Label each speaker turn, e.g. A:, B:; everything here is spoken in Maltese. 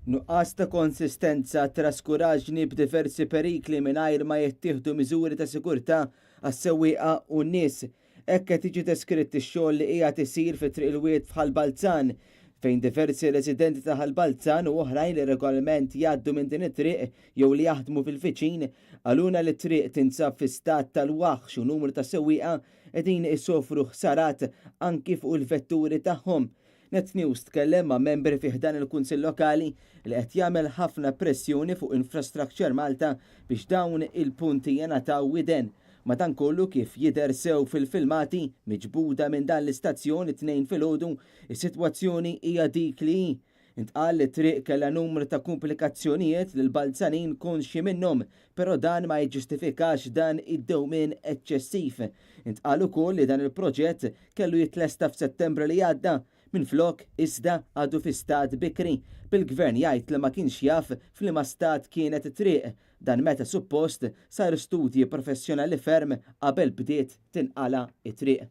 A: Nuqqas ta' konsistenza, traskuraġni b'diversi perikli mingħajr ma jittieħdu miżuri ta' sigurtà għas-sewwieqa u n-nies. Hekk qed jiġi deskritt ix-xogħol li qiegħed isir fi Triq il-Wied f'Ħal Balzan, fejn diversi residenti ta' Ħal Balzan u oħrajn li regolarment jgħaddu minn din it-triq jew li jaħdmu fil-viċin qalulna li t-triq tinsab fi stat tal-waħx u numru ta' sewwieqa qegħdin isofru ħsarat anki fuq il-vetturi tagħhom. Net News tkellem ma' membri fi ħdan il-Kunsill Lokali li qed jagħmel ħafna pressjoni fuq Infrastructure Malta biex dawn il-punti jingħataw widen. Madankollu kif jidher sew fil-filmati miġbuda minn dan l-istazzjon it-Tnejn filgħodu, is-sitwazzjoni hija dik li hi. Intqal li t-triq kellha numru ta' kumplikazzjonijiet li l-Balzanin konxji minnhom, però dan ma jiġġustifikax dan id-dewmien eċċessiv. Intqal ukoll li dan il-proġett kellu jitlesta f'Settembru li għadda, minflok iżda għadu fi stat bikri, bil-Gvern jgħid li ma kienx jaf f'liema stat kienet it-triq, dan meta suppost saru studji professjonali ferm qabel bdiet tinqala' t-triq.